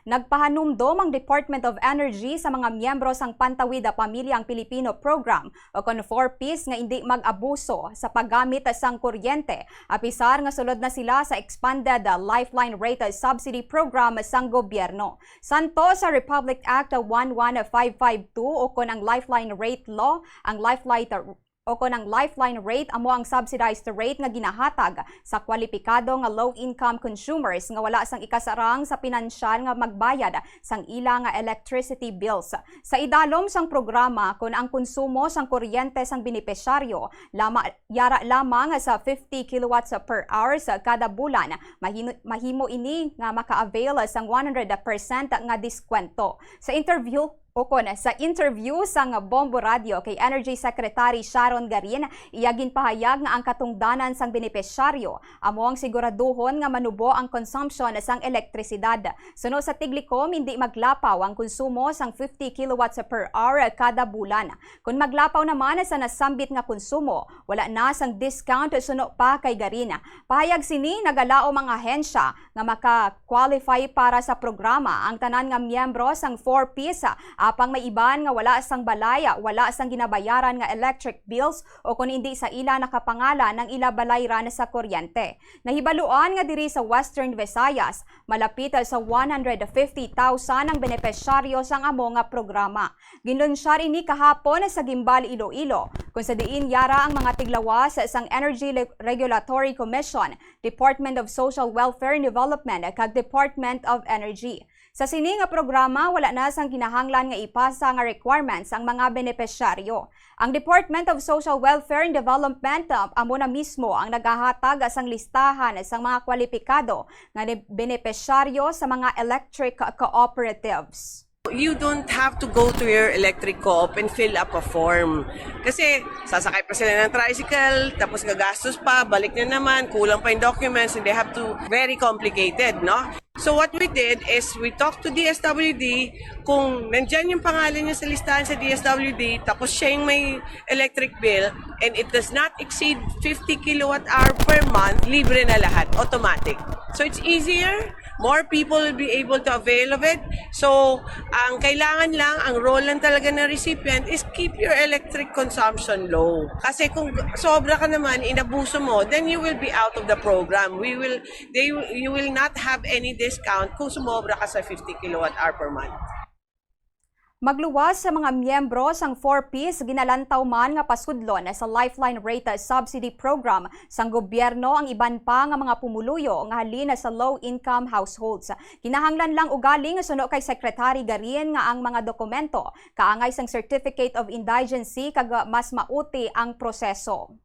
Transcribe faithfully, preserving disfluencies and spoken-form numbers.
Nagpahanumdom ang Department of Energy sa mga miyembro sang Pantawid Pamilyang Pilipino Program o kon four Ps nga indi mag-abuso sa paggamit sang kuryente, apisar nga sulod na sila sa expanded Lifeline Rate Subsidy Program sang gobyerno. Santo sa Republic Act one one five five two o kon ang Lifeline Rate Law, ang Lifeline o kon ang Lifeline Rate amo ang subsidized rate nga ginahatag sa kwalipikado nga low-income consumers nga wala sang ikasarang sa pinansyal nga magbayad sang ila nga electricity bills. Sa idalom sang programa, kon ang konsumo sang kuryente sang benepisyaryo lama, yara lamang sa fifty kilowatts per hour sa kada bulan, mahino-, mahimo ini nga maka-avail sang one hundred percent nga diskwento. Sa interview, o kon sa interview sang Bombo Radio kay Energy Secretary Sharon Garin, iya ginpahayag nga ang katungdanan sang benepisyaryo amo ang siguraduhon nga manubo ang consumption sang elektrisidad. Suno sa Tiglicom, hindi maglapaw ang konsumo sang fifty kilowatts per hour kada bulan. Kon maglapaw naman sa nasambit nga konsumo, wala na sang discount suno pa kay Garin. Pahayag sini, nagalaom ang ahensya nga maka-qualify para sa programa ang tanan nga miyembro sang four Ps, apang may iban nga wala sang balay, wala sang ginabayaran nga electric bills, o kon indi sa ila nakapangalan ang ila balayran sa kuryente. Nahibaluan nga diri sa Western Visayas, malapit sa one hundred fifty thousand ang benepisyaryo sang amo nga programa. Ginlunsyar ini kahapon sa Guimbal, Iloilo, kung sa diin yara ang mga tiglawas sang Energy Le-, Regulatory Commission, Department of Social Welfare and Development, kag Department of Energy. Sa sini nga programa, wala na sang kinahanglan nga ipasa nga requirements ang mga benepisyaryo. Ang Department of Social Welfare and Development, uh, amo na mismo ang nagahatag sang listahan sang mga kwalipikado nga ne-, benepisyaryo sa mga electric cooperatives. You don't have to go to your electric co-op and fill up a form. Kasi sasakay pa sila ng tricycle, tapos gagastos pa, balik na naman, kulang pa yung documents, and they have to, very complicated, no? So what we did is we talked to D S W D, kung nandyan yung pangalan niya sa listahan sa D S W D, tapos siya yung may electric bill, and it does not exceed fifty kilowatt hour per month, libre na lahat, automatic. So it's easier, more people will be able to avail of it. So ang kailangan lang, ang role lang talaga ng recipient is keep your electric consumption low. Kasi kung sobra ka naman, inabuso mo, then you will be out of the program. We will, they, you will not have any discount kung sumobra ka sa fifty kilowatt hour per month. Magluwas sa mga miyembro sang four Ps, ginalantaw man nga pasudlon sa Lifeline Rate Subsidy Program sang gobyerno ang iban pa nga mga pumuluyo nga halin sa low-income households. Kinahanglan lang ugaling, suno kay Secretary Garin, nga ang mga dokumento kaangay sang Certificate of Indigency kag mas mauti ang proseso.